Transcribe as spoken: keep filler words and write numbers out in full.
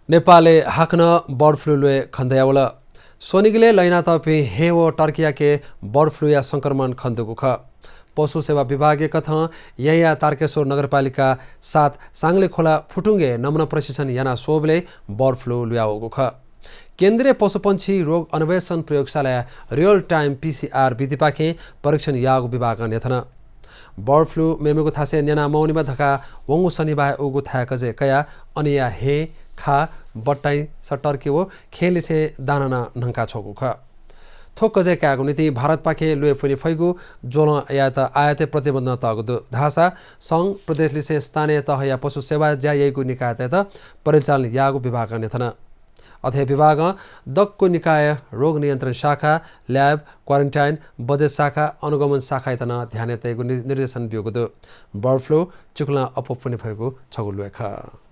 नेपालय् हाकनं bird flu ल्वय् खनेदयावल। स्वनिगलय् लहिनातःपिं हेँ व टर्कीयाके बर्ड फ्लूया संक्रमण खनेदुगु खः। पशु सेवा विभागया कथं येँया तारकेश्वर नगरपालिका सात साङ्लेखोला फुटुंगय् नमुना प्रशिक्षण याना स्वःबलय् बर्ड फ्लू लुयावःगु खः। केन्द्रीय पशुपंक्षी रोग अन्वेषण प्रयोगशालाया रियल टाइम पीसीआर विधिपाखें परीक्षण याःगु विभागं न्ह्यथन। बर्ड फ्लू मेमेगु थासय् न्यना मवनीमा धकाः वंगु शनिबार उगु थाय् कजय् कयाः अनया हेँ, खा, बट्टाइँ, टर्की व खेँलिसें दाना नं न्हंका छ्वःगु खः। थ्व कजय् कायेगु निंतिं भारतपाखें ल्वय् फ्वने फइगु ज्वलं यायेत आयातय् प्रतिबन्ध तःगु दु धाःसा संघ प्रदेशलिसें स्थानीय तहया पशु सेवा ज्या याइगु निकायतय्त परिचालन याःगु विभागं न्ह्यथन। अथे हे विभागं दक्व निकाय, रोग नियन्त्रण शाखा, ल्याब, क्वारेन्टाइन, बजेट शाखा, अनुगमन शाखायात नं ध्यानय् तयेगु नि-, निर्देशन ब्यूगु दु। बर्ड फ्लू चिकुलां अप्वः फ्वने फइगु छगू ल्वय् खः।